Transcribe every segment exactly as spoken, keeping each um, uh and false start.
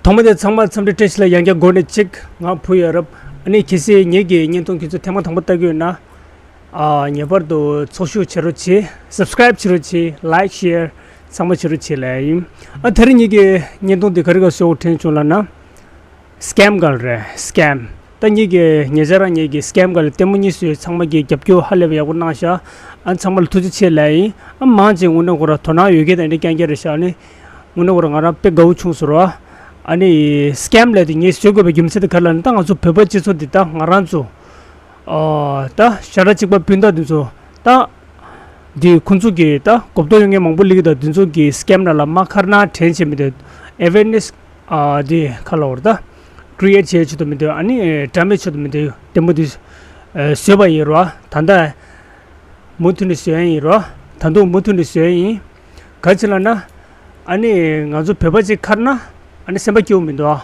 ཐོག་མ་དེ་ཚང་མ་འཚམས་འདྲི་བཀྲ་ཤིས་ལ་ཡང་བསྐྱར་འགོ་ནས་གཅིག་ང་བུ་ཡ་རབས། ཨ་ནི་གལ་སྲིད་ངེད་ཀྱི་བརྙན་ཐུང་ཁྱེད་ཚོ་ཐེངས་མ་དང་པོ་ལྟ་གི་ཡོད་ན། ཨ། ངེས་པར་དུ་ཚོགས་ཞུགས་བྱེད་རོགས་གྱིས། སབ་སི་ཀ་རེབ་བྱེད་རོགས་གྱིས། ལའིཀ་ཤེར་ཚང་མ་བྱེད་རོགས་གྱིས་ལབ་ཡིན། ཨ། དེ་རིང་ངེད་ཀྱི་བརྙན་ཐུང་འདི་ག་རེ་ག་བཟོ་དགོས་དྲན་བྱུང་ལབ་ན། སི་ཀེམ་ག་ལ་རེད། སི་ཀེམ། ད་ངེད་ཀྱི་ཉེ་ཆར་རང་ངེད་ཀྱི་སི་ཀེམ་ག་ལ་ལྟད་མོ་གཉིས་བཟོས། ཚང་མ་གིས་རྒྱབ་སྐྱོར་ཧ་ལས་པ་ཡག་པོ་གནང་ཤག་ཨ། ཚང་མ་ལ་ཐུགས་རྗེ་ཆེ་ལབ་ཡིན། ཨ། མང་ཆེ་དངོས་གནས་ཁོ་རང་དོ་སྣང་ཡོད་མཁན་དང་འདྲ་རྐྱང་རྐྱང་རེད་ཤག་ཨ་ནི། དངོས་གནས་ཁོ་རང་ང་རང་དཔེ་དགའ་བོ་བྱུང་སོང་ར། ཨ་ནི་སི་ཀེམ་ལབ་དེ་ངས་བཟོ་དགོས་པའི་རྒྱུ་མཚན་དེ་ག་རེ་ལབ་ན། ད་ང་ཚོ་བོད་པ་སྤྱི་ཚོགས་འདི་ད་ང་རང་ཚོ། ཨོ། ད་ཤ་ཁྲག་གཅིག་པ་སྤུན་ཟླ་འདི་ཚོ་ད། འདི་ཁོང་ཚོ་གི་ད་གོ་རྟོགས་ཡོད་མཁན་མང་པོ་སླེབས་ཀྱི་འདུག་འདི་ཚོ་གི་སི་ཀེམ་ནང་ལ་མ་ཁར་ན་དྲན་བྱེད་མི་འདུག་ཨེ་ཝེར་ནེ་སི། ཨ། འདི་ག་ལབ་དགོས་རེད། ད་ཀྲི་ཨེ་ཊི་བྱེད་ཆེད་དུ་མི་འདུག་ཨ་ནི་ཌ་མེ་ཇི་ཆེད་དུ་མི་འདུག་ལྟད་མོ་འདི་བཟོས་པ་ཡིན་རོ། ད་ལྟ་མུ་མཐུད་ནས་བཟོ་ཡ་ཡིན་རོ། ད་དུང་མུ་མཐུད་ནས་བཟོ་ཡ་ཡིན། ག་ཅི་ལབ་ན། ཨ་ནི་ང་ཚོ་བོད་པ་ཅིག་ཁར་ན། ཨ་ནི་སེམས་པ་སྐྱིད་པོ་མི་འདུག་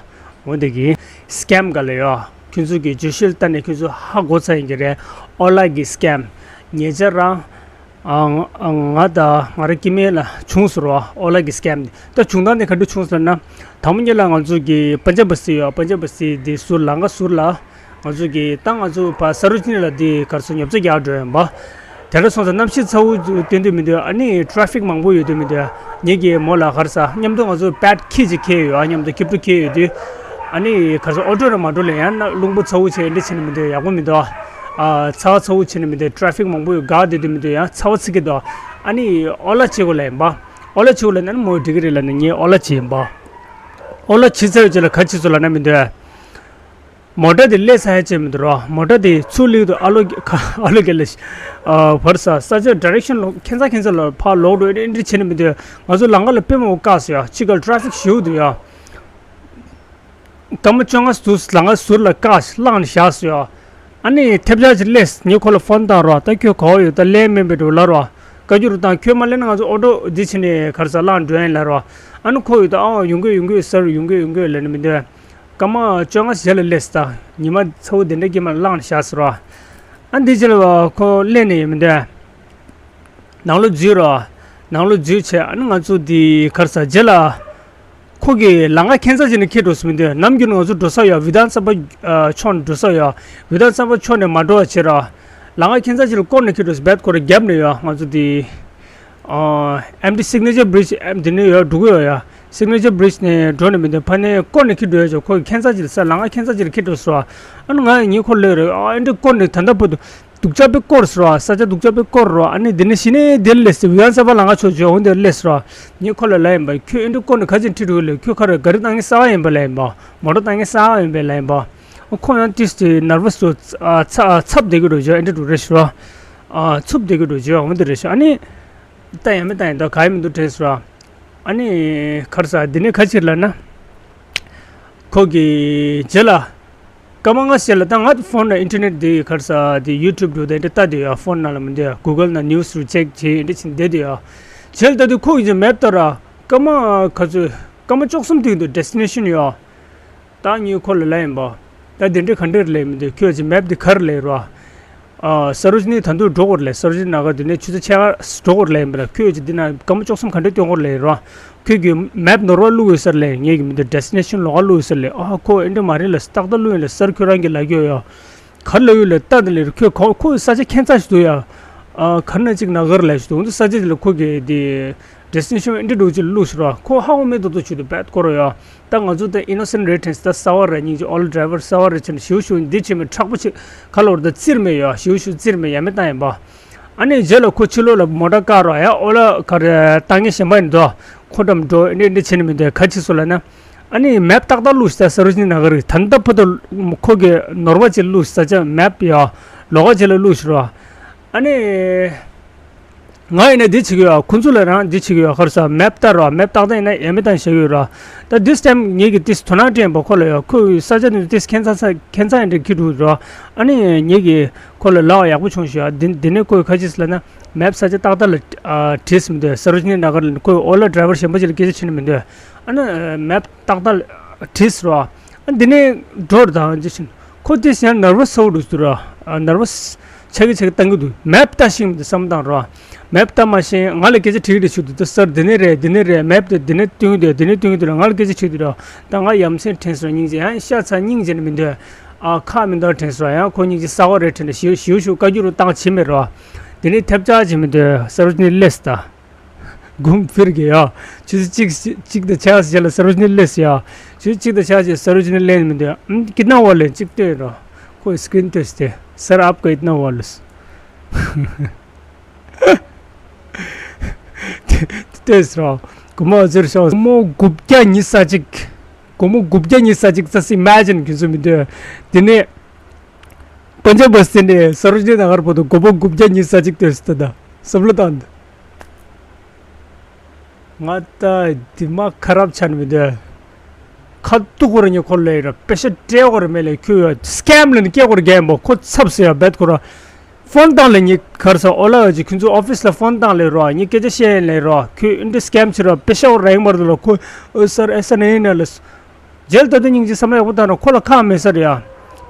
འོ་འདི་གི་སི་ཀེམ་ག་ལ་ཡོད། ཁྱོད་ཚོ་གི་བརྗོད་གཞི་ལ་ལྟ་ནས་ཁྱོད་ཚོ་ཧ་གོ་ཚར་ཡིན་གྱི་རེད། ཨོ་ལ་གི་སི་ཀེམ། ཉེ་ཆར་རང་། ཨ། ང་ང་དང་ང་རང་སྐྱེ་དམན་ལ་བྱུང་སོང་རོ། ཨོ་ལ་གི་སི་ཀེམ་འདི། ད་བྱུང་སྟངས་དེ་ག་འདྲ་བྱུང་སོང་ལབ་ན། དང་པོ་ཉིད་ལ་ང་ཚོ་གི་པན་ཇ་བ་སི་ཡོད། པན་ཇ་བ་སི་འདི་ཟུར་ལམ་ཁ་ཟུར་ལ། ང་ཚོ་གི་ད་ང་ཚོ་ཕར་ས་རོ་ཇི་ནི་ལ་འདི་ག་རེ་ཟེར་ཉོ་ཆ་རྒྱག་འགྲོ་ཡིན་པ། དེ་འདྲ་སོང་ཙང་གནམ་གཤིས་ཚ་བོ་སྟོན་དུས་མི་འདུག་ཨ་ནི་ཊ་རེ་ཕིག་མང་པོ་ཡོད་དུས་མི་འདུག་ངེད་ཀྱིས་མོ་ལ་ག་རེ་ཟེར་མཉམ་དུ་ང་ཚོ་པེ་ཊི་ཁྱི་ཅིག་ཁྱེར་ཡོད། མཉམ་དུ་ཀིབ་ཀྲུ་ཁྱེར་ཡོད་དུས། ཨ་ནི་ག་རེ་ཟེར་ཨོ་ཊོ་ར་མ་འགྲོ་ལ་ཡང་ན་རླུང་བུ་ཚ་བོ་བྱས་འདི་བྱས་ནས་མི་འདུག་ཡག་པོ་མི་འདུག་ཨ། ཚ་བ་ཚ་བོ་བྱས་ནས་མི་འདུག་ཊ་རེ་ཕིག་མང་པོ་ཡོད། འགག་བསྡད་དུས་མི་འདུག་ཡང་ཚ་བ་ཚིག་གི་འདུག་ཨ་ནི་ཨོ་ལ་བྱེད་དགོས་ལབ་ཡིན་པ། ཨོ་ལ་བྱེད་དགོས་ལབ་ན་ནི་མོ་འགྲིག་གི་རེད་ལབ་ནས་ངས་ཨོ་ལ་བྱས་ཡིན་པ། ཨོ་ལ་བྱས་ཚར་བའི་རྗེས་ལ་ག་རེ་བྱས་སོང་ལབ་ན་མི་འདུག་མོ་ཊ་དེ་སླེབས་ས་ཧ་ཅང་མི་འདུག་རོ། མོ་ཊ་དེ་ཚུར་སླེབས་དུས་ཨ་ལོ་ཨ་ལོ་ག་ལ་ཤི། ཨ། བར་ས་ས་ཆ་ཌི་རེག་ཤན་ལོག་ཁྱད་མཚར་ཁྱད་མཚར་ལ་ཕར་ལོག་འགྲོ་ཨེ་འདྲ་བྱས་ནས་མི་འདུག་ང་ཚོ་ལམ་ཁ་ལ་དཔེ་མང་པོ་བཀག་སོང་ཡ། ཕྱི་ཁར་ཊ་རེ་ཕིག་ཞེ་པོ་འདུག་ཡ། སྐར་མ་བཅོ་ལྔ་ཟུར་ལམ་ཁ་ཟུར་ལ་བཀག་བླངས་ནས་བཞག་སོང་ཡ། ཨ་ནི་ཐབས་ཆག་ཅིག་སླེབས། ངས་ཁོ་ལ་ཕོན་བཏང་རོགས། ད་ཁྱོད་ག་པར་ཡོད། ད་སླེབས་མེད་པའི་འགྲོ་ལབ་རོགས། བཀའ་འགྱུར་བཏང་། ཁྱོད་མ་སླེབས་ན་ང་ཚོ་ཨོ་ཊོ་འདི་བྱས་ནས་ག་རེ་ཟེར་བླངས་འགྲོ་ཡིན་ལབ་རོགས། ཨ་ནི་ཁོ་ཡོད་ད། ཨ། ཡོང་གི་ཡོང་གི་ཟེར། ཡོང་གི་ཡོང་གི་ལབ་ནས་མི་འདུག་སྐར་མ་བཅོ་ལྔ་རྗེས་ལ་སླེབས་སོང་། ད་ཉི་མ་ཚ་བོ་དེ་འདྲ་སྐྱེས་མ་བླངས་ནས་བཞག་སོང་རོགས། ཨ། འདི་རྗེས་ལ་ཁོ་སླེབས་ནས་ཡོད་མི་འདུག་ནང་ལོགས་འཛུལ་རོགས། ནང་ལོགས་འཛུལ་བྱས་ཨ་ནི་ང་ཚོ་འདི་ག་རེ་ཟེར་རྗེས་ལ། ཁོ་གིས་ལམ་ཁ་ཁྱད་མཚར་ཅིག་ནས་ཁྱེར་འགྲོ་སོང་མི་འདུག་ནམ་རྒྱུན་ང་ཚོ་འགྲོ་ས་ཡོད། བི་དྷཱན་སབ་བྷ་ཕྱོགས་ནས་འགྲོ་ས་ཡོད། བི་དྷཱན་སབ་བྷ་ཕྱོགས་ནས་མ་འགྲོ་བ་བྱེད་རོགས། ལམ་ཁ་ཁྱད་མཚར་ཅིག་ལ་བསྐོར་ནས་ཁྱེར་འགྲོ་སོང་། རྦད་ཁོ་རང་རྒྱབ་ནས་ཡོད། ང་ཚོ་འདི། ཨ། ཨེམ་ཊི་སིག་ནེ་ཅར་བི་རི་ཇི་ཨེམ་འདི་ནས་ཡོད་འགྲོ་གི་ཡོད་ཡ། སིག་ནེ་ཅར་བི་རི་ཇི་ནས་འགྲོ་ནས་མི་འདུག་ཕར་ནས་བསྐོར་ནས་ཁྱེར་འགྲོ་ཡ་ཅོ། ཁོ་གིས་ཁྱད་མཚར་ཅིག་ལ་ས་ལམ་ཁ་ཁྱད་མཚར་ཅིག་ལ་ཁྱེར་འགྲོ་སོང་། ཨ་ནི་ང་ཡང་ངས་ཁོ་ལབ་རེད། ཨ། ཨེ་འདྲ་བསྐོར་ནས་ད་ལྟ་བར་དུ། སྡུག་ཅག་པོ་བསྐོར་སོང་ར། ས་ཆ་སྡུག་ཅག་པོ་བསྐོར་ར། ཨ་ནི་འདི་ནས་གཞི་ནས་འདིར་སླེབས་སོང་། བི་དྷཱན་སབ་བྷ་ལམ་ཁ་ཕྱོགས་བྱོས། འོ་འདིར་སླེབས་སོང་ར། ངས་ཁོ་ལ་ལབ་ཡིན་པ། ཁྱོད་ཨེ་འདྲ་བསྐོར་ནས་ག་ཅི་ཁྲིད་འགྲོ་གི་ལབ། ཁྱོད་ག་རེ་ག་རེ་བཏང་མཁན་གསར་པ་ཡིན་པ་ལབ་ཡིན་པ། མོ་ཊ་བཏང་མཁན་གསར་པ་ཡིན་པས་ལབ་ཡིན་པ། ཁོ་ཡང་ཏིས་དེ་ནར་བ་སི་འགྲོ། ཨ། ཚ་ཚབ་བསྡད་ཀྱི་འགྲོ་བྱོས། ཨེ་འདྲ་འགྲོ་རེད་ཤི་ར། ཨ། ཚུབ་བསྡད་ཀྱི་འགྲོ་བྱོས། འོ་འདི་རེད་ཤི། ཨ་ནི། ད་ཡང་མི་ལྟ་ཡིན་ད་ག་ཡི་མི་འདུག་དྲན་སོང་ར། ཨ་ནི་ག་རེ་ཟེར་འདི་ནས་ག་ཅི་ལབ་ན། ཁོ་གིས་རྗེས་ལ་སྐར་མ་ལྔ་ཤར་ལ། ད་ང་ཕོན་ལ་ཨིན་ཊར་ནེཊ་འདི་ག་རེ་ཟེར་འདི་ཡུ་ཊུབ་འདྲ་བོ་དེ་འདྲ་ལྟ་དུས་ཡ། ཕོན་ནང་ལ་མི་འདུག་ཡ། གུ་གལ་ནང་ནིའུ་སི་རུ་ཅེག་བྱེད་འདི་བྱེད་བསྡད་དུས་ཡ། རྗེས་ལ་ལྟ་དུས་ཁོ་གིས་མེབ་ལྟ་ར། སྐར་མ་ག་ཚོད། སྐར་མ་བཅུ་གསུམ་དུས་འདུག་ཌེ་སི་ཊི་ནེ་ཤན་ཡ། ད་ངས་ཁོ་ལ་ལབ་ཡིན་པ། ད་འདི་འདྲ་ག་འདྲ་རེད་ལབ་མི་འདུག་ཁྱོད་ཀྱི་མེབ་འདི་ག་རེ་ལབ་རོ། ཨ། ས་རོ་ཇི་ནི་ད་དུང་འགྲོ་དགོས་རེད་ལབ། ས་རོ་ཇི་ནི་ནག་གར་འདི་ནས་ཆུ་ཚོད་ཕྱེད་ཀ་འགྲོ་དགོས་རེད་ལབ་ཡིན་པ་ལ། ཁྱོད་ཀྱིས་འདི་ན་སྐར་མ་བཅུ་གསུམ་ག་འདྲ་སྟོན་དགོས་རེད་ལབ་རོ། ཁྱོད་ཀྱིས་མེབ་ནོར་བ་བླུགས་ཡོད་ས་རེད་ལབ། ངས་ཀྱིས་མི་འདུག་ཌེ་སི་ཊི་ནེ་ཤན་ལོགས་ཀ་བླུགས་ཡོད་ས་རེད་ལབ། ཨ། ཁོ་ཨེ་འདྲ་མ་རེད་ལབ། ཏག་ཏག་བླུགས་ཡོད་ལབ། སར་ཁྱོད་རང་གིས་ལབ་ཀྱི་ཡོད་ཡ། ག་རེ་ལབ་ཡོད་ལབ་ལྟ་འདི་ལབ། ཁྱོད་ཁོ་ཁོ་ས་ཆ་ཁྱད་མཚར་ཞིག་འདུག་ཡ། ཨ། ག་རེ་ན་ཅིག་ནག་གར་ལབ་ཞིག་འདུག་འོ་འདི་ས་ཆ་འདི་ལ་ཁོ་གིས་འདི། ཌེ་སི་ཊི་ནེ་ཤན་ཨེ་འདྲ་འདྲ་བོ་ཅིག་ལ་བླུགས་ཤིག་ར། ཁོ་ཧ་གོ་མེད་མདོག་མདོག་བྱེད་དུས་རྦད་བསྐོར་རོ་ཡ། ད་ང་ཚོ་ད་ཨི་ནོ་སེན་ཊི་རེད་དྲན་སོང་། ད་གསར་པ་རེད། སྙིང་རྗེ། ཨོ་ལ་ཌ་རའི་ཝར་གསར་པ་རེད་བྱས་ནས་ཞེ་པོ་ཞེ་པོ་འདི་བྱས་མེད། མཁྲེགས་པོ་བྱས། ག་ལབ་རེད། ད་བཙིར་མེད་ཡ། ཞེ་པོ་ཞེ་པོ་བཙིར་མེད། ཡ་མེད་བཏང་ཡིན་པ། ཨ་ནི་རྗེས་ལ་ཁོ་ཕྱི་ལོགས་ལ་མོ་ཊ་བཀག་རོགས་ཡ། ཨོ་ལ་ག་རེ་བཏང་མཁན་གཞན་པ་ཡིན་འགྲོ། ཁོ་འགྲམ་འགྲོ་ཨེ་འདྲ་འདྲ་བྱས་ནས་མི་འདུག་ག་ཅི་སོང་ལབ་ན། ཨ་ནི་མེབ་ཏག་ཏག་བླུགས་ཤིག་ད་ས་རོ་ཇི་ནི་ནག་གར་ད་ལྟ་བར་དུ་ཁོ་གིས་ནོར་བ་ཅིག་བླུགས་ཤིག་ས་ཆ་མེབ་ཡ། ལོགས་ཀ་ཅིག་ལ་བླུགས་ཤིག་རོ། ཨ་ནི། ང་ཡིན་ན་འདི་བྱེད་ཀྱི་ཡོད། ཁོ་ཚོ་ལ་རང་འདི་བྱེད་ཀྱི་ཡོད། ག་རེ་ཟེར་མེབ་ལྟ་རོགས། མེབ་ཏག་ཏག་ཡིན་ན་ཡ་མེད་བཏང་བཞག་གི་ཡོད་རོགས། ད་this time ངེད་ཀྱིས་ཏིས་དོ་སྣང་སྤྲད་པ་ཁོ་ལ་ཡོད། ཁོས་ས་ཆ་འདི་ཏིས་ཁྱད་མཚར་ས་ཁྱད་མཚར་ཡིན་འདྲ་ཁྱེར་འགྲོ་རོགས། ཨ་ནི་ངེད་ཀྱིས་ཁོ་ལ་ལབ་པ་ཡག་པོ་བྱུང་ཞིག་ཡ། འདི་འདི་ནས་ཁོས་ག་ཅི་ཟེར་ལབ་ན་མེབ་ས་ཆ་ཏག་ཏག་ལ་ཨ་བྲིས་མི་འདུག་ས་རོ་ཇི་ནི་ནག་གར་ཁོས་ཨོ་ལ་ཌ་རའི་ཝར་གཞན་པ་ཅིག་ལ་སྐད་ཆ་བྱས་ནས་མི་འདུག་ཨ་ནི་མེབ་ཏག་ཏག་ལ་བྲིས་རོགས། ཨ་འདི་ནས་འགྲོ་རོགས་དང་ཅི་བྱེད། ཁོ་ཏིས་ཡང་ནར་བ་སི་ཚ་པོ་འདུག་ཟེར་རོགས། ཨ་ནར་བ་སི། ཆ་གི་ཆ་གི་བཏང་གི་འདུག་མེབ་ལྟ་ཤེས་མི་འདུག་བསམ་བཏང་རོགས། མེབ་ལྟ་མ་ཤེས། ང་ལ་སྐད་ཆ་དྲིས་ཀྱི་རེད་ཞུ་འདུག་ད་སར་འདི་ནས་རེད། འདི་ནས་རེད། མེབ་དེ་འདི་ནས་སྟོན་གྱི་འདུག་འདི་ནས་སྟོན་གྱི་འདུག་ང་ལ་སྐད་ཆ་དྲིས་འདུག་རོགས། ད་ང་ཡ་མཚན་དྲན་སོང་། སྙིང་རྗེ། ཡང་ཤ་ཚ་སྙིང་རྗེ་ནི་མི་འདུག་ཨ་ཁ་མི་འདུག་དྲན་སོང་། ཡང་ཁོ་སྙིང་རྗེ་ས་འོག་རེད་དྲན་ནས་ཞིའུ་ཞིའུ་ཞིའུ་བཀའ་བཀྱོན་རུ་བཏང་བྱེད་མེད་རོགས། འདི་ནས་ཐེབས་ཆག་བྱེད་མི་འདུག་སར་བ་ཇི་ནི་ལེས་ད། དགུང་འཕིར་གི་ཡ། ཆུ་ཚོད་གཅིག་གཅིག་དང་ཕྱེད་ཀ་ཙམ་ལ་སར་བ་ཇི་ནི་ལེས་ཡ། ཆུ་ཚོད་གཅིག་དང་ཕྱེད་ཀ་ཙམ་སར་བ་ཇི་ནི་ལེན་མི་འདུག་ཨམ་ཀི་ཏན་ཝ་ལེ་གཅིག་ལྟོས་རོགས། ཁོ་སི་ཀི་རིན་ལྟོས་ཏེ། སར་ཨབ་ཀ་ཨིཏ་ན་ཝ་ལེས། ལྟོས་རོགས། སྒོར་མོ་ཟེར་ཤོག་སྒོར་མོ་དགུ་བརྒྱ་ཉི་ཤུ་རྩ་གཅིག་སྒོར་མོ་དགུ་བརྒྱ་ཉི་ཤུ་རྩ་གཅིག་ཙམ་སི་མེ་ཇིན་ཁྱོད་ཚོ་མི་འདུག་དེ་ནས། པན་ཇབ་བ་སི་ནས་སར་བ་ཇི་ནི་ན་གར་བར་དུ་སྒོར་མོ་དགུ་བརྒྱ་ཉི་ཤུ་རྩ་གཅིག་ལྟོས་ཏེ་ད། བསམ་བློ་བཏང་འདུག་ང་ད་དེ་མ་ཁ་རབ་ཆ་ནི་མི་འདུག་ཁ་ཐུག་གོ་ར་ཉེ་ཁོ་ལས་ར་པེ་ཤ་སྤྲད་གོ་ར་མེད་ལས་ཁྱོད་ཡ་སི་ཀེམ་ལ་ནི་སྐྱེ་གོ་ར་རྒན་པོ་ཁོ་ཚབ་སེ་ཡ་བེད་ཁོ་ར་ཕོན་བཏང་ལས་ཉེ་གར་ས་ཨོ་ལ་ཡ་ཅི་ཁྱོད་ཚོ་ཨོ་ཕིས་ལ་ཕོན་བཏང་ལས་རོ་ཉེ་སྐད་ཆ་བཤད་ཡིན་ལས་རོ་ཁྱོད་ཨིན་འདྲ་སི་ཀེམ་ཆི་ར་པེ་ཤ་གོ་ར་ཡིན་མར་དུ་ལ་ཁོ་ཨོ་སར་ཨེ་ས་ནས་ཡིན་ན་ལས། རྗེས་ལ་ད་དུང་སྙིང་རྗེ་བསམ་བློ་ཡག་པོ་བཏང་ན་ཁོ་ལ་ཁག་མེད་ས་རེད་ཡ།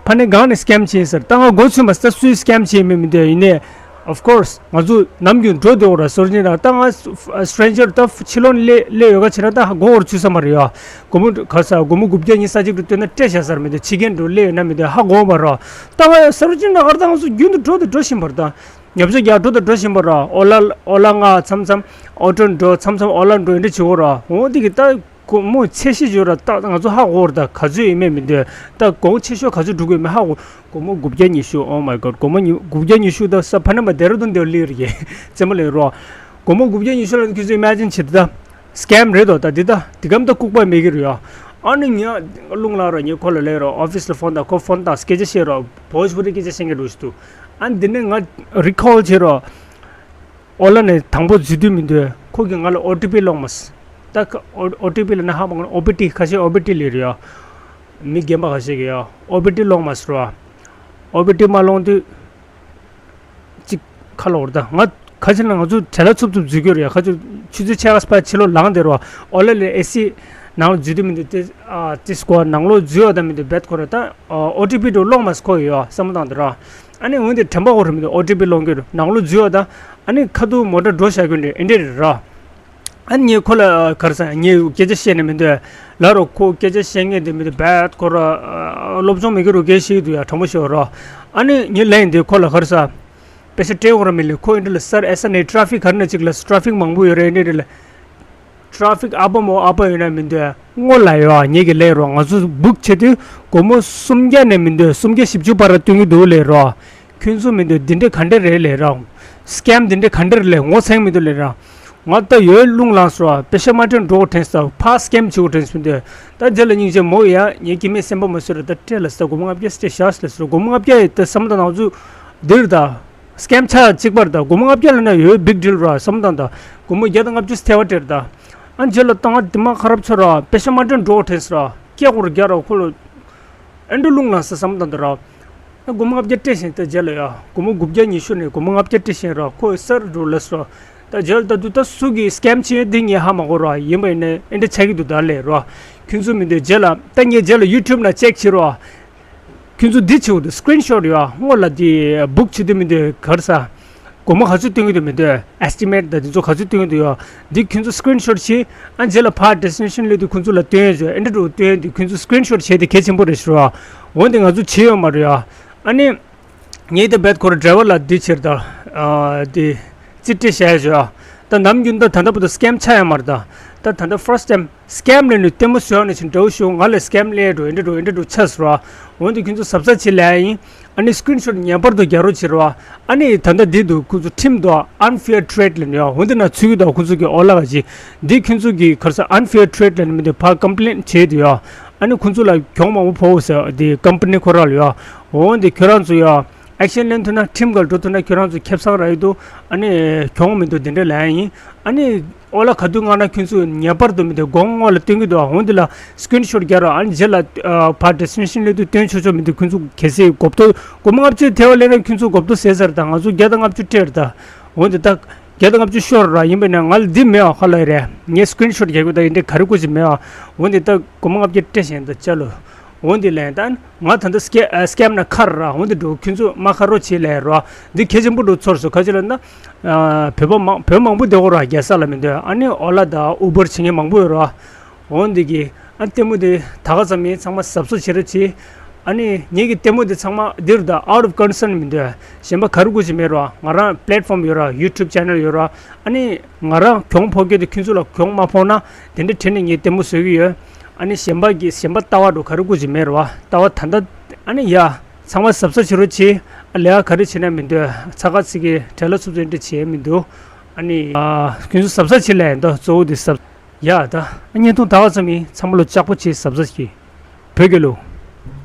ཕ་ནི་གང་ནས་སི་ཀེམ་བྱས་ཟེར་ད་ང་མགོ་ཚོས་མ་ས་སུའི་སི་ཀེམ་བྱས་མེད་མི་འདོད་ཡིན་ནས། Of course ང་ཚོ་ནམ་རྒྱུན་འགྲོ་འདོད་ར་སོར་ཉིན་ར་ད་ང་སི་ཊེན་ཇར་ད་ཕྱི་ལོགས་ནས་སླེབས་སླེབས་ཡོད་ག་ཕྱིར་ད་མགོ་བོར་ཚུད་ས་མ་རེད་ཡ། སྒོར་མོ་ག་ས་སྒོར་མོ་དགུ་བརྒྱ་ཉི་ཤུ་རྩ་གཅིག་ཏུ་བཏོན་ན་སྤྲད་བཞག་ས་རེད་མི་འདོད་ཕྱི་རྒྱལ་འགྲོ་སླེབས་ཡོད་ན་མི་འདོད་ཧ་གོ་མ་ར། ད་ང་སོར་ཉིན་ར་གར་ད་ང་ཚོ་རྒྱུན་དུ་འགྲོ་དང་འགྲོ་བཞིན་པར་ད། ཉོ་ཆ་རྒྱག་འགྲོ་དང་འགྲོ་བཞིན་པར་ཨོ་ལ་ཨོ་ལ་ང་མཚམས་མཚམས་ཨོ་ཊོ་འགྲོ་མཚམས་མཚམས་ཨོ་ལ་འགྲོ་འདྲ་བྱེད་གོ་ར་འོ་དེ་གི་ད། སྒོར་མོ་ཚད་གཞི་བརྗོད་ར་ཏག་ང་ཚོ་ཧ་གོ་ར་ད་ག་ཚོད་ཡིན་མེད་མི་འདོད་ད་གོང་ཆེ་ཤོས་ག་ཚོད་འགྲོ་དགོས་མེད་ཧ་གོ། སྒོར་མོ་དགུ་བརྒྱ་ཉི་ཤུ། Oh my god སྒོར་མོ་ཉི་དགུ་བརྒྱ་ཉི་ཤུ་ད་ས་ཕ་ན་མ་ཌེ་ར་ཌུན་དེ་ལི་རེད་ཀྱི་རྩེད་མོ་ལེན་རོགས། སྒོར་མོ་དགུ་བརྒྱ་ཉི་ཤུ་ལ་ཁྱོད་ཚོས་ཨི་མེ་ཇིན་བྱེད་ད་ད་སི་ཀེམ་རེད་དོ་ད་འདི་ད་འདི་གམ་ད་ལྐུགས་པ་མེད་ཀྱི་རེད་ཡ། ཨ་ནི་ཉ་རླུང་ལངས་ར་ཉི་ཁོ་ལ་ལས་རོགས་ཨོ་ཕིས་ལ་ཕོན་ད་ཁོ་ཕོན་ད་སྐད་ཆ་བཤད་རོགས་བོ་ཇ་པུ་རི་སྐད་ཆ་བཤད་མཁན་འགྲོ་ཞིག་འདུག་ཨ་འདི་ནས་ང་རི་ཁོལ་བྱེད་རོགས། ཨོ་ལ་ནས་དང་པོ་འཛུལ་དུས་མི་འདོད་ཁོ་གིས་ང་ལ་ཨོ་ཊི་པི་སློང་མ་སི། ད་ཁ་ཨོ་ཨོ་ཊི་པི་ལ་ན་ཧ་མ་གོ་ན་ཨོ་པི་ཊི་ཁ་ཤས་ཨོ་པི་ཊི་ལས་རེད་ཡ། མི་རྒན་པ་ཁ་ཤས་ཀྱིས་ཡ་ཨོ་པི་ཊི་སློང་མ་སི་རོ། ཨོ་པི་ཊི་མ་སློང་དུས་ཅིག་ཁ་ལོ་ར་ད་ང་ཁ་ཆེ་ན་ང་ཚོ་བྲེལ་ལ་འཚུབ་འཚུབ་འཛུལ་གྱི་རེད་ཡ། ཁ་ཆེ་ཆུ་ཚོད་ཕྱེད་ཀ་ཕར་ཕྱི་ལོགས་ལངས་བསྡད་རོ། ཨོ་ལ་ལས་ཨེ་སི་ནང་ལ་འཛུལ་དུས་མི་འདོད་ཏི་ཨ་ཏི་སི་ཀོ་ནང་ལོགས་འཛུལ་ཡོད་ད་མི་འདོད་བེད་ཁོ་ར་ད་ཨོ་ཊི་པི་འགྲོ་སློང་མ་སི་ཁོ་ཡོད་ཡ་བསམ་བློ་བཏང་བསྡད་རོ། ཨ་ནི་འོན་ཏེ་དྲན་པ་ཁོ་ར་མི་འདུག་ཨོ་ཊི་པི་སློང་གི་རེད་ནང་ལོགས་འཛུལ་ཡོད་ད། ཨ་ནི་ཁ་ཐུག་མོ་ཊ་འགྲོ་བཞག་གི་རེད་ཨེ་འདྲས་རེད་ར། ཨ་ནི་ངས་ཁོ་ལ་ག་རེ་ཟེར་ངས་སྐད་ཆ་བཤད་ནས་མི་འདོད་ལ་རོ་ཁོ་སྐད་ཆ་བཤད་མཁན་དེ་མི་འདུག་བད་ཁོ་ར་སློབ་སྦྱོང་མེད་ཀྱི་རུ་སྐད་བཤད་ཀྱི་འདུག་ཡ་དྲང་པོ་ཤོད་རོ། ཨ་ནི་ངས་ལན་དེ་ཁོ་ལ་ག་རེ་ཟེར་པེ་ཤ་སྤྲད་ཡོང་ར་མི་ལས་ཁོ་ཨེ་འདྲས་ལ་སར་ཨེ་ས་ནས་ཊ་ཕིག་ག་རེ་ན་ཅིག་ལ་ཊ་ཕིག་མང་པོ་ཡོད་རེད་ཨེ་འདྲས་ལ། ཊ་ཕིག་ཨ་པ་མོ་ཨ་པ་ཡོད་ན་མི་འདོད་སྔོ་ལ་ཡོད་ངེད་ཀྱི་ལས་རོགས་ང་ཚོ་སྦུག་བྱེད་དུས་སྒོར་མོ་སུམ་བརྒྱ་ནས་མི་འདོད་སུམ་བརྒྱ་བཞི་བཅུ་བར་སྟོན་གྱི་འདུག་ལས་རོགས། ཁྱོད་ཚོ་མི་འདོད་འདི་འདྲས་ག་འདྲས་རེད་ལས་རོགས། སི་ཀེམ་འདི་འདྲས་ག་འདྲས་རེད་ལས་ངོ་ཚ་མི་འདུག་ལས་རོགས། ང་ད་ཡོད་རླུང་ལངས་སོ་པེ་ཤ་མ་སྤྲད་འགྲོ་དྲན་སོ་ཕ་སི་ཀེམ་བྱེད་དྲན་སོ་མི་འདོད་ད་རྗེས་ལ་སྙིང་རྗེ་མོ་ཡ་ངས་ཀྱི་མེད་སེམས་པ་མ་བཟོད་ར་ད་སྤྲད་ལ་ས་སྒོར་མོ་ལྔ་བརྒྱ་སྤྲད་བཞག་ལ་ས་སྒོར་མོ་ལྔ་བརྒྱ་ཡི་ད་བསམ་ད་ནང་ཚུ་འདིར་ད། སི་ཀེམ་ཆ་གཅིག་པར་ད་སྒོར་མོ་ལྔ་བརྒྱ་ལ་ན་ཡོད་བིག་ཌིལ་ར་བསམ་དང་ད་སྒོར་མོ་བརྒྱ་དང་ལྔ་བཅུ་ཐལ་བ་སྤྲད་ད། ཨ་རྗེས་ལ་བཏང་ང་དེ་མ་ཁ་རབ་ཚོ་ར་པེ་ཤ་མ་སྤྲད་འགྲོ་དྲན་སོ་ར་སྐྱེ་སྐོར་རྒྱ་ར་ཁོ་ལ་ཨེ་འགྲོ་རླུང་ལངས་སོ་བསམ་དང་ད་ར། ཨ་སྒོར་མོ་ལྔ་བརྒྱ་སྤྲད་ཤིང་ད་རྗེས་ལ་ཡ་སྒོར་མོ་དགུ་བརྒྱ་ཉི་ཤུ་ནས་སྒོར་མོ་ལྔ་བརྒྱ་སྤྲད་ཤིང་ར་ཁོ་སར་འགྲོ་ལ་སོ་ར། ད་རྗེས་ལ་ད་དུ་ད་སུ་གི་སི་ཀེམ་ཆེ་འདི་ངས་ཧ་མ་གོ་ར་ཡིན་པ་ཡིན་ན་ཨེ་འདྲ་ཆགས་ཀྱི་འདུག་ད་ལས་ར། ཁྱོད་ཚོ་མི་འདོད་རྗེས་ལ་ད་ངས་རྗེས་ལ་ཡུ་ཊུབ་ན་ཅེག་བྱེད་ར། ཁྱོད་ཚོ་འདི་བྱེད་དགོས་འདུག་སི་ཀི་རིན་ཤོ་ཊི་ཡོད་ཨ། སྔོན་ལ་འདི་སྦུག་བྱེད་དུས་མི་འདུག་ག་རེ་ཟ། སྒོར་མོ་ག་ཚོད་སྟོན་གྱི་འདུག་མི་འདུག་ཨེ་སི་ཊི་མེཊ་དང་འདི་ཚོ་ག་ཚོད་སྟོན་གྱི་འདུག་ཡོད། འདི་ཁྱོད་ཚོ་སི་ཀི་རིན་ཤོ་ཊི་བྱེད། ཨ་རྗེས་ལ་ཕར་ཌེ་སི་ཊི་ནེ་ཤན་སླེབས་དུས་ཁོང་ཚོ་ལ་སྟོན་ཡོད་ཅོ་ཨེ་འདྲ་འགྲོ་སྟོན་ཡོད་འདི་ཁྱོད་ཚོ་སི་ཀི་རིན་ཤོ་ཊི་བྱས་ཏེ་གལ་ཆེན་པོ་རེད་ཤོ་ཨ། འོན་ཏེ་ང་ཚོ་བྱེད་ཡོད་མ་རེད་ཨ། ཨ་ནི། ངས་ད་རྦད་ཁོ་ར་ཌ་རའི་བར་ལ་འདི་བྱེད་ད། ཨ་འདི། རྩིས་སྤྲད་བྱས་ཡོད་ཨ། ད་ནམ་རྒྱུན་ད་ད་ལྟ་བར་དུ་སི་ཀེམ་ཆགས་ཡོད་མ་རེད་ད། ད་ད་ལྟ་ཕར་སི་ཊི་ཊེམ། སི་ཀེམ་ལས་ནི་ལྟད་མོ་བཟོས་ནས་ཕྱིན་འདྲ་བོ་ཞུ་ང་ལ་སི་ཀེམ་ལས་འགྲོ་ཨེ་འདྲ་འགྲོ་ཨེ་འདྲ་འགྲོ་ཆགས་སོ་ར། འོན་ཏེ་ཁྱོད་ཚོ་གཟབ་གཟབ་བྱེད་ལབ་ཡིན། ཨ་ནི་སི་ཀི་རིན་ཤོ་ཊི་ངེས་པར་དུ་རྒྱག་རོགས་བྱེད་རོགས། ཨ་ནི་ད་ལྟ་འདི་འདུག་ཁོ་ཚོ་ཁྲིམས་འདུག་ཨན་ཕེ་ཡར་ཊེ་ཌི་ལབ་ནས་ཡོད་འོན་ཏེ་ན་ཚུད་ཀྱི་འདུག་ཁོ་ཚོ་གི་ཨོ་ལ་ག་ཅི། འདི་ཁྱོད་ཚོ་གི་ག་རེ་ཟ་ཨན་ཕེ་ཡར་ཊེ་ཌི་ལབ་ནས་མི་འདུག་ཕར་ཀམ་པི་ལེན་བྱས་འདུག་ཡོད། ཨ་ནི་ཁོ་ཚོ་ལ་གྱོང་མང་པོ་ཕོག་ཟེར་འདི་ཀམ་པ་ནི་ཁོ་རང་ལ་ཡོད། འོན་ཏེ་ཁྱོད་རང་ཚོ་ཡོད། ཨེག་ཤན་ལེན་ཐུབ་ན་ཁྲིམས་འགལ་འགྲོ་ཐུབ་ན་ཁྱོད་རང་ཚོ་ཁེ་བཟང་རག་གི་འདུག་ཨ་ནི་གྱོང་མི་འདུག་འདི་འདྲ་ལབ་ཡ་ཡིན། ཨ་ནི་ཨོ་ལ་ག་དུས་མངགས་ན་ཁྱོད་ཚོ་ངེས་པར་དུ་མི་འདུག་དགོང་སྔོན་ལ་སྟོན་གྱི་འདུག་འོན་ཏེ་ལ་སི་ཀི་རིན་ཤོ་ཊི་རྒྱག་རོགས། ཨ་ནི་རྗེས་ལ་ཨ་ཕར་ཌེ་སི་ཊི་ནེ་ཤན་སླེབས་དུས་སྟོན་ཆོག་ཆོག་མི་འདུག་ཁྱོད་ཚོ་གལ་སྲིད་གོ་བརྡ་སྒོར་མོ་ལྔ་བཅུ་ཐལ་བ་ལེན་ན་ཁྱོད་ཚོ་གོ་བརྡ་ཟེར་ཟེར་དང་ང་ཚོ་བརྒྱ་དང་ལྔ་བཅུ་སྤྲད་རེད་ད། འོན་ཏེ་ད་བརྒྱ་དང་ལྔ་བཅུ་ཤོར་ར་ཡིན་པས་ན་ང་ལ་འདི་མེད་ཨ་ཁ་ལ་རེད། ངས་སི་ཀི་རིན་ཤོ་ཊི་རྒྱག་གི་ད་ཡིན་འདྲ་ག་རེ་དགོས་ཀྱི་མེད་ཨ། འོན་ཏེ་ད་སྒོར་མོ་ལྔ་བཅུ་སྤྲད་བཞིན་ད་ཅ་ལོ། འོ་འདི་ལན་ད་ང་ད་ལྟ་སྐེ་ཨ་སྐེམ་ན་ཁར་ར་འོ་འདི་འགྲོ་ཁྱོད་ཚོ་མ་ཁ་རོ་བྱེད་ལས་རོ། འདི་གལ་ཆེན་པོ་འགྲོ་ཚོར་སོ་ག་ཅི་ལ་ན། ཨ་བོད་པ་མང་བོད་མང་པོ་བསྡད་གོ་ར་རྒྱལ་ས་ལ་མི་འདོད་ཨ་ནི་ཨོ་ལ་དང་ཨུ་བར་བྱེད་མཁན་མང་པོ་ཡོད་རོ། འོ་འདི་གི་ཨ་ལྟད་མོ་འདི་ད་ག་ཙམ་ཡིན་ཚང་མ་གཟབ་གཟབ་བྱེད་རོགས་གྱིས། ཨ་ནི་ངེད་ཀྱི་ལྟད་མོ་འདི་ཚང་མ་འདིར་ད་out of concern མི་འདོད་གཞན་པ་ག་རེ་དགོས་ཀྱི་མེད་རོ། ང་རང་platform ཡོད་ར་YouTube channel ཡོད་ར། ཨ་ནི་ང་རང་གྱོང་ཕོག་རྒྱུ་དེ་ཁྱོད་ཚོ་ལ་གྱོང་མ་ཕོག་ན་དེ་འདྲ་བྲིས་ནས་ངས་ལྟད་མོ་བཟོ་གི་ཡོད། ཨ་ནི་གཞན་པ་གི་གཞན་པ་ལྟ་བ་འགྲོ་ག་རེ་དགོས་ཀྱི་མེད་རོ། ལྟ་བ་ད་ལྟ་ཨ་ནི་ཡ་ཚང་མ་གཟབ་གཟབ་བྱེད་རོགས་གྱིས། ཨ་ལས་ཀ་ག་རེ་བྱེད་ན་མི་འདོད་ཚ་ཁ་ཚིག་གི་བྲེལ་ལ་འཚུབ་ཚུབ་འདྲ་བྱེད་མི་འདུག་ཨ་ནི་ཨ་ཁྱོད་ཚོ་གཟབ་གཟབ་བྱེད་ལས་འདུག་གཙོ་བོ་དེ་གཟབ། ཡ་ད་བརྙན་ཐུང་ད་ག་ཙམ་ཡིན་ཚང་མ་ལོ་ལྕགས་པོ་བྱེད་གཟབ་གཟབ་གྱིས། བོད་རྒྱལ་ལོ།